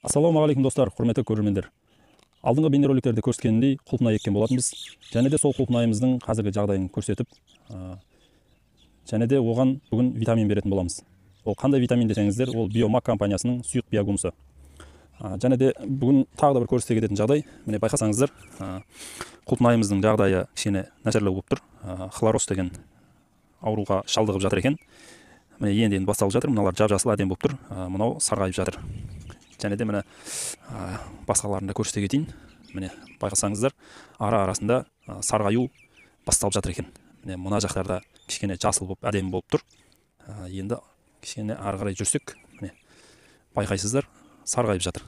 Ассалаумағалейкум достар, құрметті көрермендер. Алдыңғы бейнероликтерде көрсеткенімдей құлпынай еккен болатынбыз. Және де сол құлпынайымыздың қазіргі жағдайын көрсетіп, және де оған бүгін витамин беретін боламыз. Ол қандай витамин десеңіздер, ол Биомак компаниясының сұйық биогумусы. Және де бүгін тағы да бір көрсете кететін жағдай, міне байқасаңыздар, құлпынайымыздың жағдайы кішкене нашарлау болып тұр. Хлороз деген ауруға шалдығып жатыр екен. Міне енді-енді басталып жатыр, мыналар жап-жасыл әдемі болып тұр, мынау сарғайып жатыр. Және де міне басқаларын да көрсете кетейін. Міне байқасаңыздар, ара-арасында сарғаю басталып жатыр екен. Міне мына жақтарда кішкене жасыл болып әдемі болып тұр. Енді кішкене ары қарай жүрсек, міне байқайсыздар, сарғайып жатыр.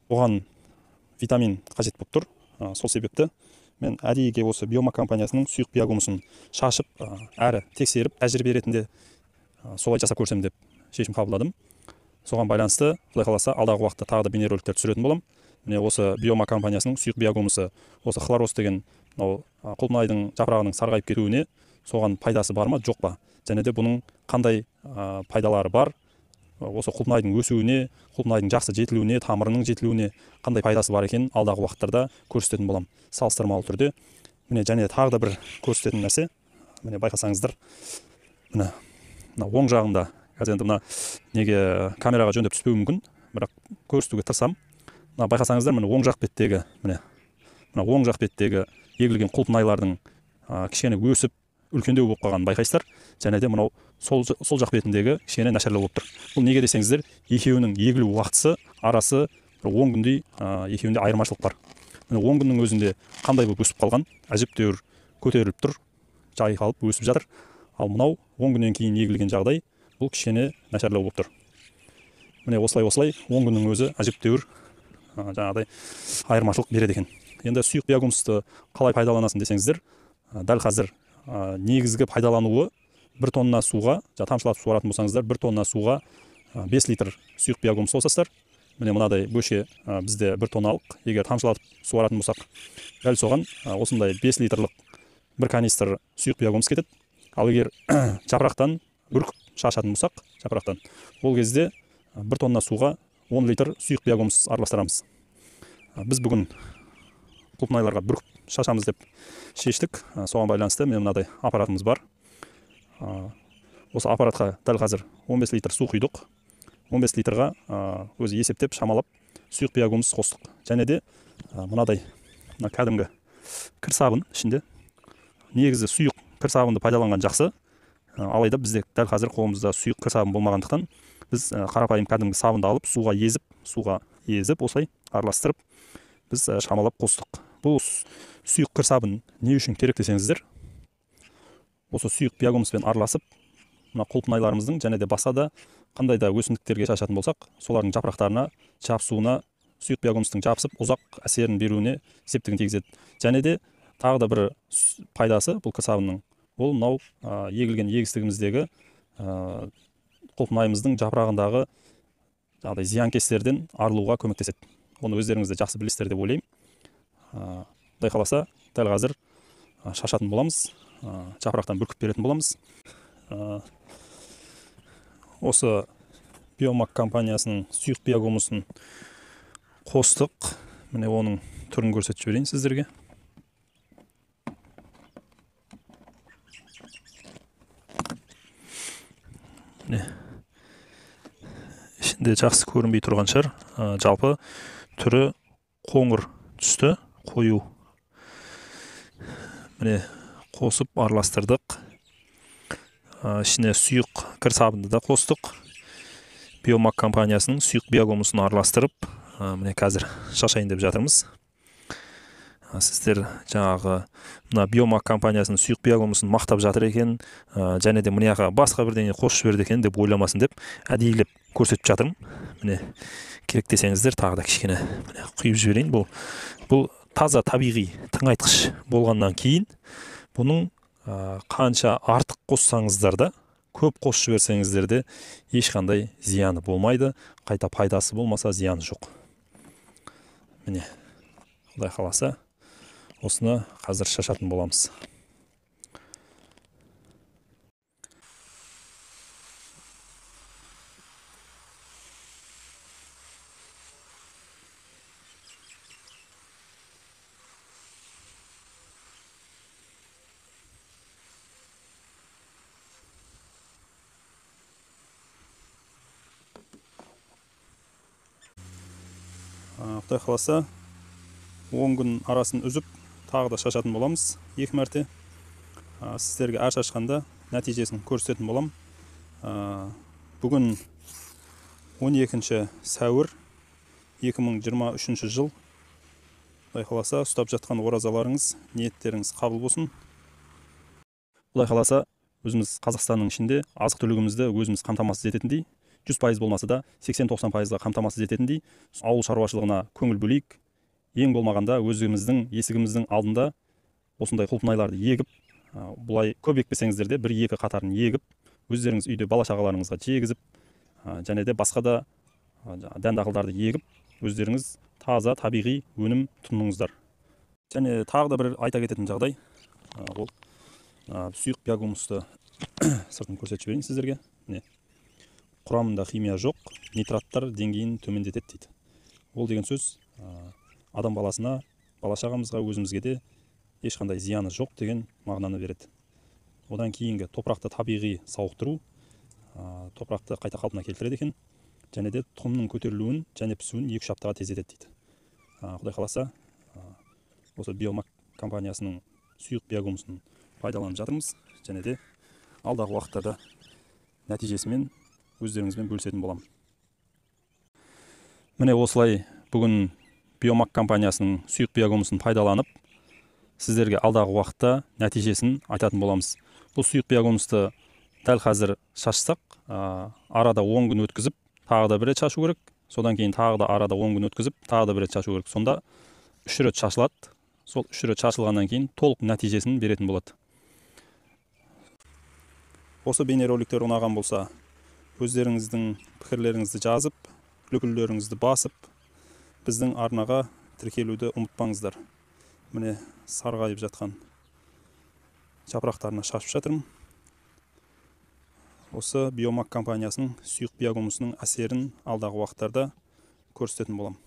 Оған витамин қажет болып тұр. Сол себепті мен әдейіге осы Биомак компаниясының сұйық биогумусын шашып, әрі тексеріп, тәжірибе ретінде солай жасап көрсем деп шешім қабылдадым. Соған байланысты, Құдай қаласа, алдағы уақытта тағы да бейнероликтер түсіретін боламын. Міне осы Биомак компаниясының сұйық биогумусы, осы хлороз деген мынау құлпынайдың жапырағының сарғайып кетуіне соған пайдасы бар ма, жоқ па? Және де бұның қандай пайдалары бар? Осы құлпынайдың өсуіне, құлпынайдың жақсы жетілуіне, тамырының жетілуіне қандай пайдасы бар екенін алдағы уақыттарда көрсететін боламын. Салыстырмалы түрде. Міне және тағы да бір көрсететін нәрсе, міне байқасаңыздар, міне мына оң жағында қазір енді мына неге камераға жөндеп түспеуі мүмкін, бірақ көрсетуге тырысамын. Мына байқасаңыздар, міне оң жақ беттегі, міне мына оң жақ беттегі егілген құлпынайлардың кішкене өсіп үлкендеу болып қалғанын байқайсыздар. Және де мынау сол жақ бетіндегі кішкене нашарлау болып тұр. Бұл неге десеңіздер, екеуінің егілу уақытысы арасы бір 10 күндей, екеуінде айырмашылық бар. Міне 10 күннің өзінде қандай болып өсіп қалған, әжептәуір көтеріліп тұр, жайқалып өсіп жатыр. Ал мынау 10 күннен кейін егілген жағдай, бұл кішкене нашарлау болып тұр. Міне осылай 10 күннің өзі әжептәуір жаңағыдай айырмашылық береді екен. Енді сұйық биогумусты қалай пайдаланасың десеңіздер, дәл қазір негізгі пайдалануы 1 тонна суға, тамшылатып суаратын болсаңыздар, 1 тонна суға 5 литр сұйық биогумус қосасыздар. Міне мынадай бөше бізде 1 тонналық, егер тамшылатып суаратын болсақ, дәл соған осындай 5 литрлік бір канистр сұйық биогумус кетеді. Ал егер жапырақтан бүркіп шашатын болсақ, жапырақтан, ол кезде 1 тонна суға 10 литр сұйық биогумус араластырамыз. Біз бүгін құлпынайларға бүркіп шашамыз деп шештік. Соған байланысты міне мынадай аппаратымыз бар. Осы аппаратқа дәл қазір 15 литр су құйдық. 15 литрға өзі есептеп шамалап сұйық биогумус қостық. Және де мынадай мына кәдімгі кір сабын ішінде. Негізі сұйық кір сабынды пайдаланған жақсы. Алайда бізде дәл қазір қолымызда сұйық кір сабын болмағандықтан біз қарапайым кәдімгі сабынды алып суға езіп осылай араластырып біз шамалап қостық. Бұл сұйық кір сабын не үшін керек десеңіздер, осы сұйық биогумуспен араласып мына құлпынайларымыздың және де басқа да қандай да өсімдіктерге шашатын болсақ, солардың жапырақтарына, жапсуына сұйық биогумустың жабысып ұзақ әсерін беруіне септігін тигізеді. Және де тағы да бір пайдасы бұл кір сабынның, ол мынау егілген егістігіміздегі құлпынайымыздың жапырағындағы жаңағыдай зиянкестерден арылуға көмектеседі. Оны өздеріңіз де жақсы білесіздер деп ойлаймын. Құдай қаласа, дәл қазір шашатын боламыз, жапырақтан бүркіп беретін боламыз. Осы Биомак компаниясының сұйық биогумусын қостық. Міне оның түрін көрсетіп жіберейін сіздерге. Міне ішінде жақсы көрінбей тұрған шығар. Жалпы түрі қоңыр түсті, қою. Міне қосып араластырдық. Ішіне сұйық кір сабынды да қостық. Биомак компаниясының сұйық биогумусын араластырып, міне қазір шашайын деп жатырмыз. Сіздер жаңағы мына Биомак компаниясының сұйық биогумусын мақтап жатыр екен, және де мына жаққа басқа бірдеңе қосып жіберді екен деп ойламасын деп әдейілеп көрсетіп жатырмын. Міне керек десеңіздер тағы да кішкене міне құйып жіберейін. Бұл таза табиғи тыңайтқыш болғаннан кейін бұның қанша артық қоссаңыздар да, көп қосып жіберсеңіздер де ешқандай зияны болмайды, қайта пайдасы болмаса зияны жоқ. Міне Құдай қаласа осыны қазір шашатын боламыз. Құдай қаласа 10 күн арасын үзіп тағы да шашатын боламыз 2 мәрте. Сіздерге әр шашқанда нәтижесін көрсететін болам. Бүгін 12 сәуір 2023 жыл. Құдай қаласа ұстап жатқан оразаларыңыз, ниеттеріңіз қабыл болсын. Құдай қаласа өзіміз Қазақстанның ішінде азық-түлігімізді өзіміз қамтамасыз ететіндей, 100% болмаса да 80-90%-ға қамтамасыз ететіндей ауыл шаруашылығына көңіл бөлейік. Ең болмағанда өзіміздің есігіміздің алдында осындай құлпынайларды егіп, бұлай көп екпесеңіздер де бір-екі қатарын егіп, өздеріңіз үйде бала-шағаларыңызға жегізіп, және де басқа да дән дақылдарды егіп, өздеріңіз таза табиғи өнім тұтыныңыздар. Және тағы да бір айта кететін жағдай, ол сұйық биогумусты сыртын көрсетіп жіберейін сіздерге. Міне, құрамында химия жоқ, нитраттар деңгейін төмендетеді дейді. Ол деген сөз адам баласына, бала-шағамызға, өзімізге де ешқандай зияны жоқ деген мағынаны береді. Одан кейінгі топырақты табиғи сауықтыру, топырақты қайта қалпына келтіреді екен. Және де тұқымның көтерілуін және пісуін 2-3 аптаға тездетеді дейді. Құдай қаласа, осы Биомак компаниясының сұйық биогумусын пайдаланып жатырмыз. Және де алдағы уақыттарда нәтижесімен өздеріңізбен бөлісетін боламын. Міне осылай бүгін Биомак компаниясының сұйық биогумусын пайдаланып, сіздерге алдағы уақытта нәтижесін айтатын боламыз. Бұл сұйық биогумусты дәл қазір шашсақ, арада 10 күн өткізіп, тағы да бір рет шашу керек. Содан кейін тағы да арада 10 күн өткізіп, тағы да бір рет шашу керек. Сонда 3 рет шашылады. Сол 3 рет шашылғаннан кейін толық нәтижесін беретін болады. Осы бейнероликтер ұнаған болса, өздеріңіздің пікірлеріңізді жазып, лүпілдеріңізді басып, біздің арнаға тіркелуді ұмытпаңыздар. Міне сарғайып жатқан жапырақтарына шашып жатырмын. Осы Биомак компаниясының сұйық биогумусының әсерін алдағы уақыттарда көрсететін боламын.